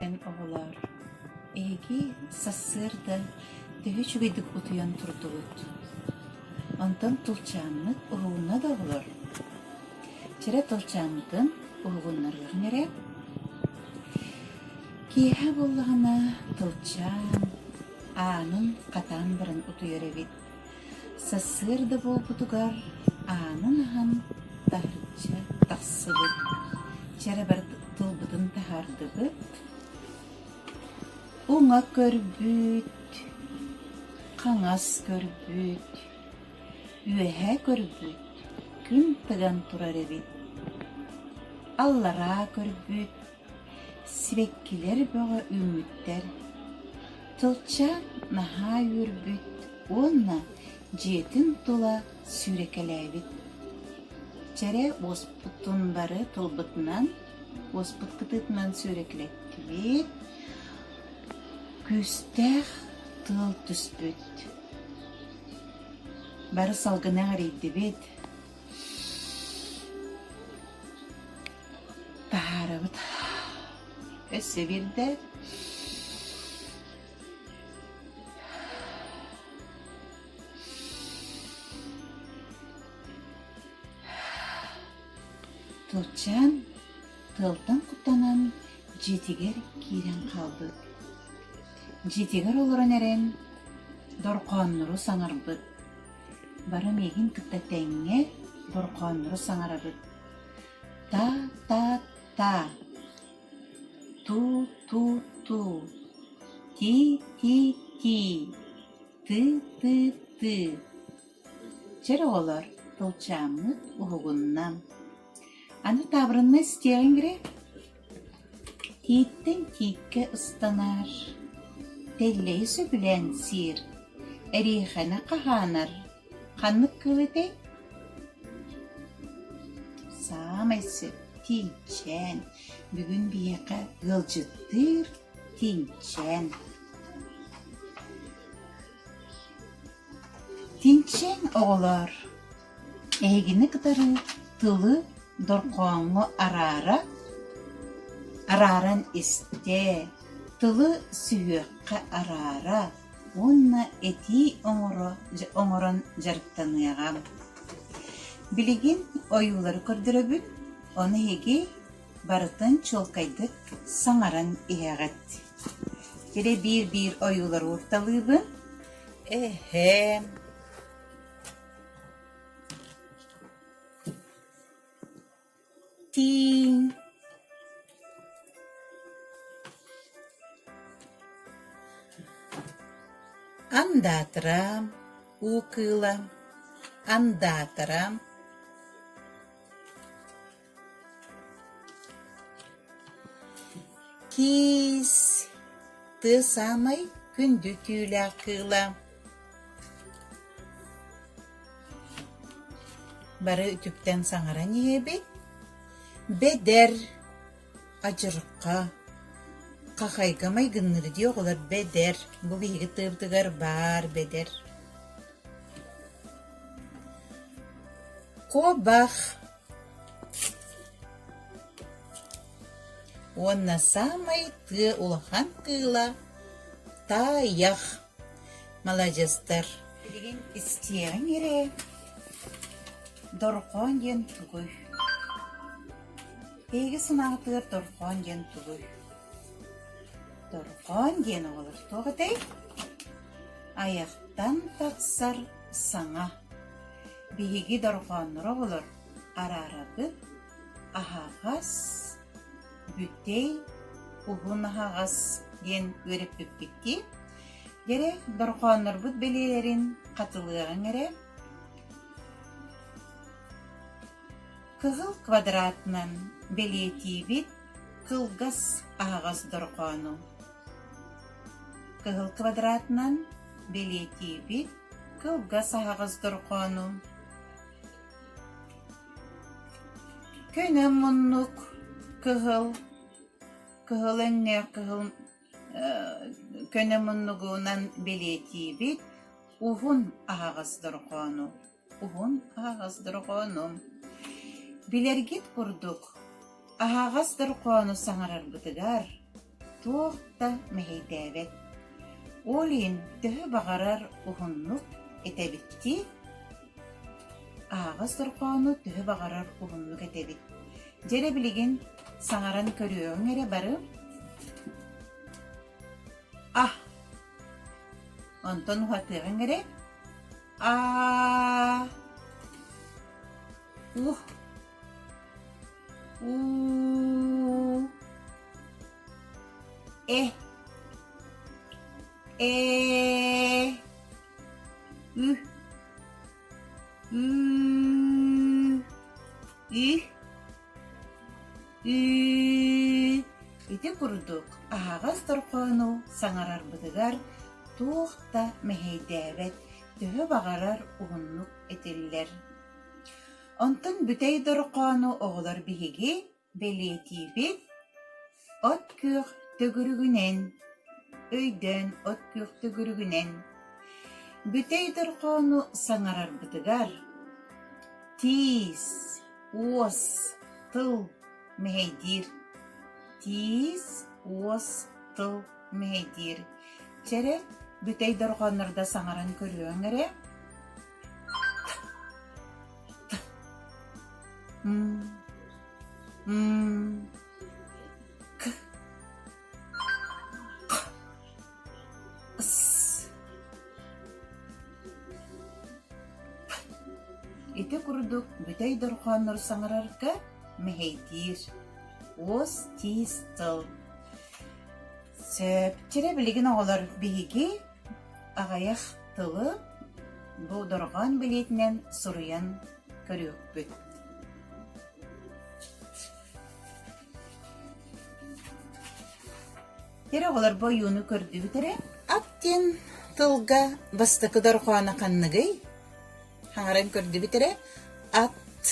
Эн оҕолоор, эһиги сарсыарда төһө үчүгэйдик утуйан турдугут? Онтон тулчааммыт уһугунна да оҕолор? Чэрэ тулчааммытын уһугуннарыаҕыҥ эрэ. Киэһэ буоллаҕына тылчаан аанын хатаан баран утуйар эбит. Сарсыарда буолбутугар аанын аһан таһырдьа тахсыбыт, чэрэ бар тылбытын таһаардыбыт, уҥа көрбүт, хаҥас көрбүт, үөһэ көрбүт, күн тыган турар эбит, аллараа көрбүт, Сибэккилэр бөҕө үүммүттэр, Тылчаан наһаа үөрбүт уонна дьиэтин тула сүүрэкэлээбит. Чэрэ уоспутун бары тылбытынан, уоспут кытыытынан сүүрэкэлэттибит, күүстээх тыал түспүт. Бары салгыны эҕирийдибит. Таһаарабыт. Өссө биирдэ. Тылчаан тыалтан куттанан дьиэтигэр киирэн хаалбыт. Дьиэтигэр олорон эрэн дорҕооннору саҥарбыт. Бары миигин кытта тэҥҥэ дорҕооннору саҥарабыт. Та-та-та, ту-ту-ту, ти-ти-ти, ты-ты-ты. Чэр оҕолор, тылчааммыт уһугунна. Аны таабырынна истиэҕиҥ эрэ. Тииттэн тииккэ ыстанар, тэллэйи сөбүлээн сиир, эриэхэни хаһаанар Ханнык кыыл этэй? Саамай сөп тииҥчээн. Бүгүн биһиэхэ ыалдьыттыыр тииҥчээн. Тииҥчээн оҕолоор, эһигини кытары тылы дорҕооҥҥо араара, арааран истэ, тылы сүһүөххэ араара уонна этии оҥоро оҥорон дьарыктаныаҕа. Билигин ойуулары көрдөрөбүт, ону эһиги барытын чуолкайдык саҥаран иһэҕит. Тирэ биир-биир ойуулары уурталыыбын. Эһээ Тииҥ Андаатыра, уу кыыла, андаатыра Киис тыа саамай күндү түүлээх кыыла Бары үтүктэн саҥаран иһэбит, бэдэр, адьырҕа, хахайга майгынныыр дии оҕолор бэдэр, бу биһиги тыабытыгар баар бэдэр. Куобах уонна саамай тыа улахан кыыла таайах. Маладьыастар. Билигин истиэҕиҥ эрэ, дорҕоон диэн тугуй? Эһиги санааҕытыгар дорҕоон диэн тугуй? Дорҕоон диэн оҕолор туох этэй? Айахтан тахсар саҥа. Биһиги дорҕооннору оҕолор араарабыт, аһаҕас, бүтэй, уһун аһаҕас диэн үөрэппиппит дии. Дьэрэ, дорҕооннорбут бэлиэлэрин хатылыаҕыҥ эрэ. Кыһыл квадратынан бэлиэтиибит кылгас аһаҕас дорҕоону. Кыһыл квадратынан бэлиэтиибит кылгас аһаҕас дорҕоону. Көнө муннук кыһыл, кыһыл өҥнөөх кыһыл көнө муннугунан бэлиэтиибит уһун аһаҕас дорҕоону, уһун аһаҕас дорҕоону. Билэргит курдук, аһаҕас дорҕоону саҥарарбытыгар. туох да мэһэйдээбэт. Ол иһин төһө баҕарар уһуннук этэбит дии Аһаҕас дорҕоону төһө баҕарар уһуннук этэбит. Дьэ эрэ билигин саҥаран көрүөҕүҥ эрэ бары. А Онтон уһатыаҕыҥ эрэ аа ух уу э ээ ү ү ү ү Ити курдук аһаҕас дорҕоону саҥарарбытыгар туох да мэһэйдээбэт, төһө баҕарар уһуннук этиллэр. Онтон бүтэй дорҕоону оҕолор биһиги Бэлиэтиибит: от күөх төгүрүгүнэн, өйдөөн от күөх төгүрүгүнэн, бүтэй дорҕоону саҥарарбытыгар тиис, уос, тыл мэһэйдиир, тиис, уос, тыл мэһэйдиир. Чэрэ, бүтэй дорҕооннорго саҥаран көрүөҥ эрэ. М М К Х С П Ити курдук бүтэй дорҕооннору саҥарарга мэһэйдиир уос тиис тыл. Сөп, чэрэ билигин оҕолор биһиги аҕыйах тылы бу дорҕоон билиэтинэн суруйан көрүөхпүт. Эрэ оҕолор бу ойууну көрдүбүт эрэ. Ат диэн тылга бастакы дорҕооно ханныгый? Хаҥаран көрдүбүт эрэ. Ат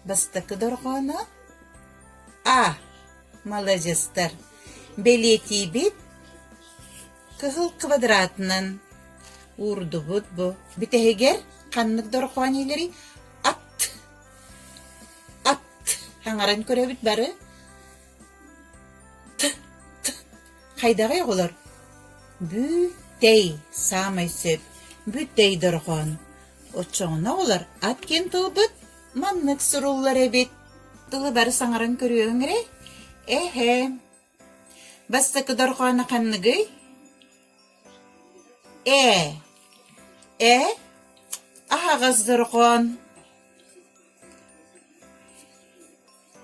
бастакы дорҕооно А. Маладьыастар. Бэлиэтиибит Кыһыл квадратынан уурдубут бу. Бүтэһигэр ханнык дорҕоон иилэрий? Ат. Ат. Хаҥаран көрөбүт бары. Т. Т. Хайдаҕый оҕолор? Бүтэй саамай сөп. Бүтэй дорҕоон. Оччоҕуна оҕолор ат диэн тылбыт маннык суруллар эбит. Тылы бары саҥаран көрүөҥ эрэ. Эһэ. Бастакы дорҕооно ханныгый? Ээ. Ээ аһаҕас дорҕоон.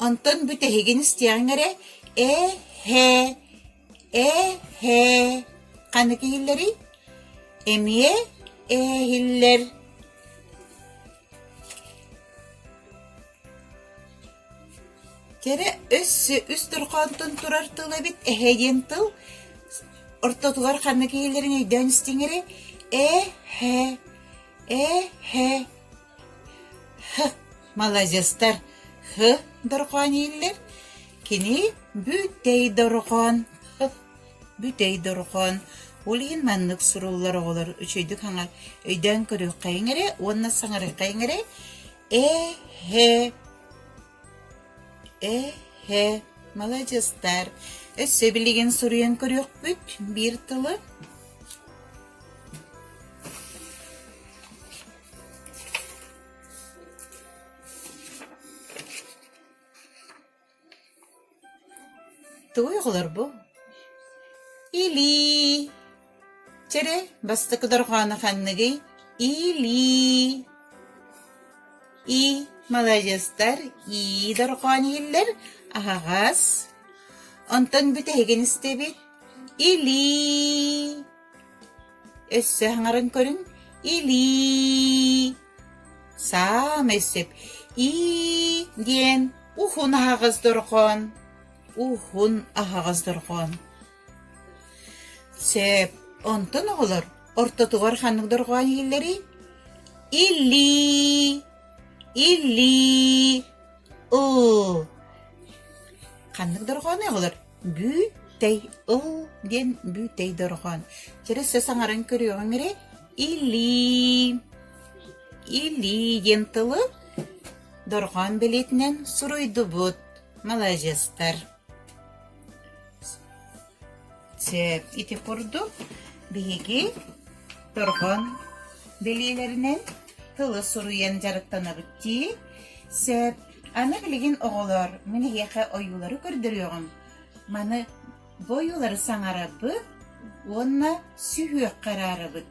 Онтон бүтэһигин истиэҕиҥ эрэ ээ-һээ, ээ-һээ ханнык иһиллэрий? Эмиэ ээ иһиллэр. Кэрэ өссө үс дорҕоонтон турар тыл эбит эһэ диэн тыл ортотугар ханнык иһиллэрин өйдөөн истиҥ эрэ э-һэ э-һэ һ маладьыастар һ дорҕоон иһиллэр кини бүтэй дорҕоон һ бүтэй дорҕоон ол иһин маннык суруллар оҕолор үчүгэйдик хаҥа өйдөөн көрүөххэйиҥ эрэ уонна саҥарыаххайыҥ эрэ э-һэ Э-һэ, маладьыастар, өссө билигин суруйан көрүөхпүт биир тылы. Тугуй оҕолор бу? Илии. Чэрэ, бастакы дорҕооно ханныгый? Илии. И маладьыастар, ии дорҕоон иһиллэр, аһаҕас. Онтон бүтэһигин истэбит. Илии. Өссө аҥарын көрүҥ. Илии. Саамай сөп. Ии диэн уһун аһаҕас дорҕоон. Уһун аһаҕас дорҕоон. Сөп. Онтон оҕолор ортотугар ханнык дорҕоон иһиллэрий? Илии, илии, ыл. Ханнык дорҕоону оҕолор? Бүтэй ыл диэн бүтэй дорҕоон. Чэрэ өссө саҥаран көрүөҕүҥ эрэ. Илии, илии диэн тылы дорҕоон бэлиэтинэн суруйдубут. Маладьыастар. Сөп. Ити курдук биһиги торҕон бэлиэлэринэн тылы суруйан дьарыктанабыт дии. Сөп. Аны билигин оҕолор, мин эһиэхэ ойуулары көрдөрүөҕүм. Маны бу ойуулары саҥарабыт уонна сүһүөххэ араарабыт.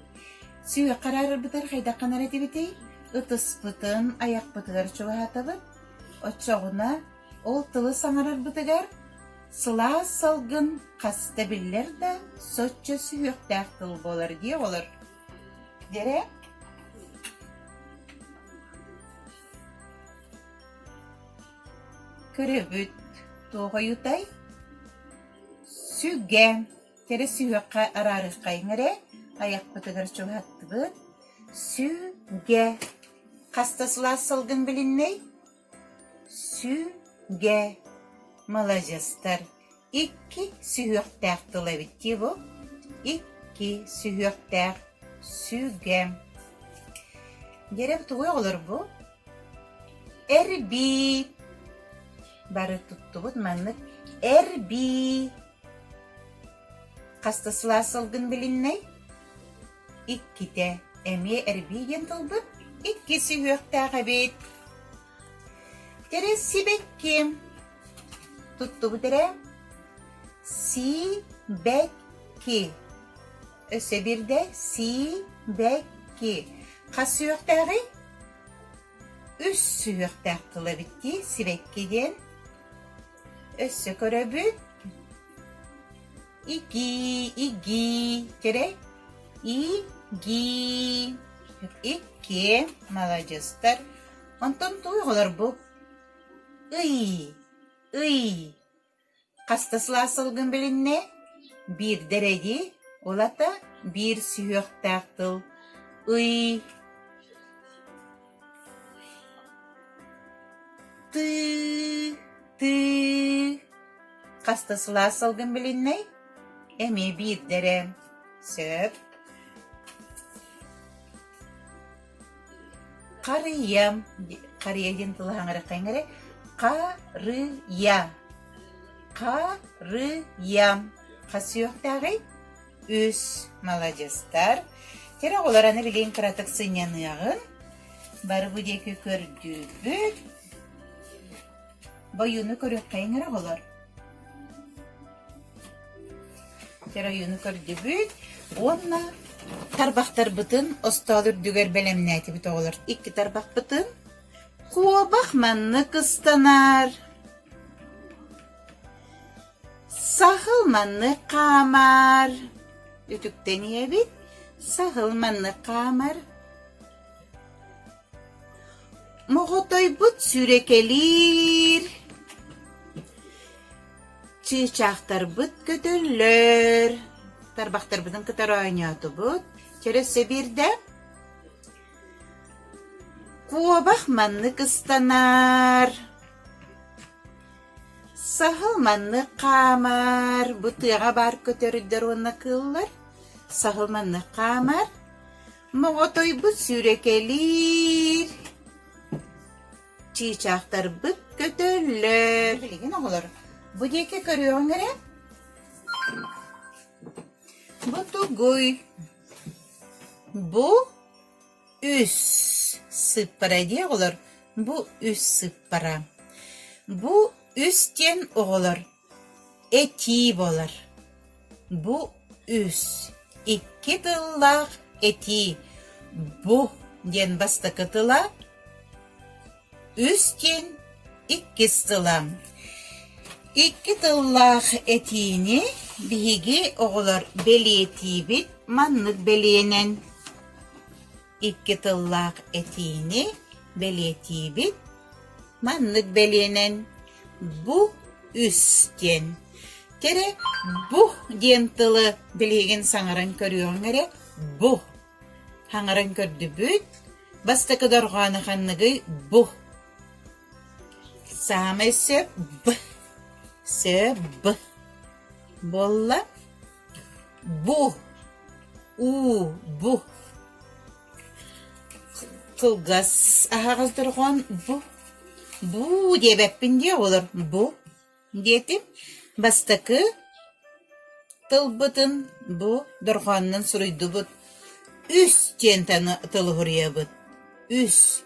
Сүһүөххэ араарарбытыгар хайдах гынар этибитий? Ытыспытын айахпытыгар чугаһатабыт. Оччоҕуна ол тылы саҥарарбытыгар сылаас салгын хаста биллэр да, соччо сүһүөхтээх тыл буолар дии оҕолор. Дьэрэ Көрөбүт, туох ойуутай? Сүгэ. Кэрэ сүһүөххэ араарыаххайыҥ эрэ, айахпытыгар чугаһаттыбыт. Сүгэ. Хаста сылаас салгын билиннэй? Сүгэ. Маладьыастар. Икки сүһүөхтээх тыл эбит дии бу. Икки сүһүөхтээх сүгэ. Дьэрэ тугуй оҕолор бу? Эрбии. Бары туттубут маннык эрбии. Хаста сылаас сылгын билиннэй? Иккитэ. Эмиэ эрбии диэн тылбыт икки сүһүөхтээх эбит. Тэрис сибэкки. Туттубут эрэ. Си-бэкки. Өссө биирдэ си-бэкки. Хас сүһүөхтээҕий? Үс сүһүөхтээх тыл эбит дии, сибэкки диэн. Өссө көрөбүт. Ики, иги, кэрэ. И-ги. Икки, маладьыастар. Онтон тугу оҕолор бу? Ый, ый. Хаста сылаас сылгын билиннэ? Биирдэ эрэ дии, ол ата биир сүһүөхтээх тыл ый. Тыы, тыы. Хаста сылаас сылгын билиннэй? Эмиэ биирдэ эрэ. Сөп. Харыйа, харыйа диэн тылы хаҥыраххайыҥ эрэ. Харыйа. Харыйа. Хас сүһүөхтээҕий? Үс. Маладьыастар. Кэрэ оҕолор аны билигин кыратык сынньаныаҕын. Бары бу диэки көрдүүбүт. Бойууну көрүөххэйиҥ эрэ оҕолор. Кэрэ ойууну көрдүбүт уонна тарбахтарбытын остоол үрдүгэр бэлэмнээтибит оҕолор. Икки тарбахпытын куобах маннык ыстанар, саһыл маннык хаамар, үтүктэн иһэбит, саһыл маннык хаамар. Моҕотойбут сүрэкэлиир, чыычаахтарбыт көтөллөр, тарбахтарбытын кытары оонньоотубут. Чэ өссө биирдэ Куобах маннык ыстанар, саһыл маннык хаамар, бу тыаҕа баар көтөрдөр уонна кыыллар. Саһыл маннык хаамар, Моҕотойбут сүүрэкэлиир, чыычаахтарбыт көтөллөр. Билигин оҕолор, бу диэки көрүөҕүҥ эрэ. Бу тугуй? Бу үс сыыппара дии оҕолор. Бу үс сыыппара. Бу үс диэн оҕолор этии буолар. Бу үс, икки тыллаах этии «бу» диэн бастакы тыла, үс диэн иккис тыла. Икки тыллаах этиини биһиги оҕолор бэлиэтиибит маннык бэлиэнэн. Икки тыллаах этиини бэлиэтиибит маннык бэлиэнэн «бу үс» диэн. Кэрэ «бу» диэн тылы билигин саҥаран көрүөҕүҥ эрэ «бу». Хаҥаран көрдүбүт, бастакы дорҕооно ханныгый «бу». Саамай сөп «б», сөп «б» буолла. Бу, уу, бу Кылгас аһаҕас дорҕоон бу, буу диэбэппин дии оҕолор, бу диэтим. Бастакы. тылбытын бу дорҕоонунан суруйдубут. Үс диэн тылы суруйабыт. Үс.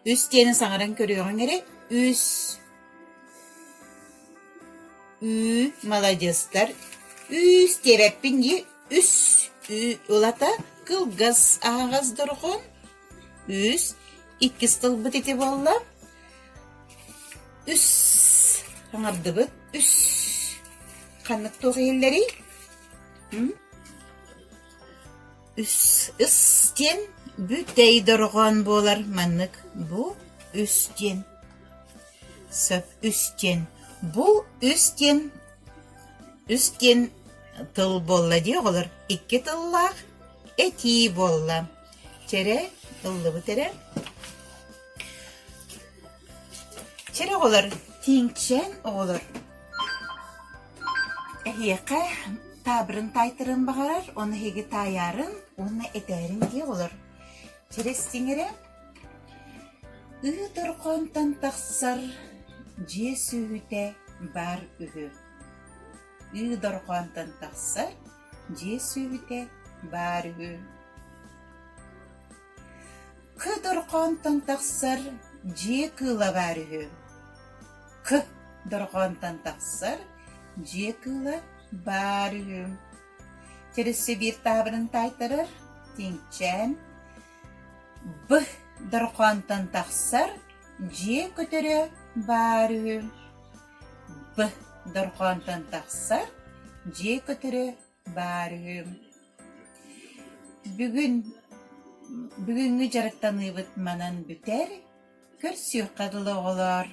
Үс диэни саҥаран көрүөҕүҥ эрэ. Үс. Ү, маладьыастар. Үс диэбэппин дии. Үс ү ылата кылгас аһаҕас дорҕоон. Үс. Иккис тылбыт ити буолла. Үс саҥардыбыт. Үс. Ханнык туох иһиллэрий? Үс ыс диэн бүтэй дорҕоон буолар маннык бу үс диэн. Сөп үс диэн. Бу үс диэн үс диэн тыл буолла дии оҕолор. Икки тыллаах этии буолла. Чэрэ ыллыбыт эрэ. Чэрэ оҕолор, тииҥчээн оҕолор. Эһиэхэ таабырын таайтарыан баҕарар, ону эһиги таайаарын уонна этээрин дии оҕолор. Чэрэ истиҥ эрэ. Ыы торхонтон тахсар дьиэ сүөһүтэ баар үһү. Ыы дорҕоонтон тахсар дьиэ сүөһүтэ баар үһү. К дорҕоонтон тахсар дьиэ кыыла баар үһү. К дорҕоонтон тахсар дьиэ кыыла баар үһү. Тэрилсэ биир таабырын таайтарар тиҥчээн Б дорҕоонтон тахсар дьиэ көтөрө баар үһү. Б дорҕоонтон тахсар дьиэ көтөрө баар үһү. Бүгүн бүгүҥҥү дьарыктаныыбыт манан бүтэр. Көрсүөххэ дылы оҕолоор.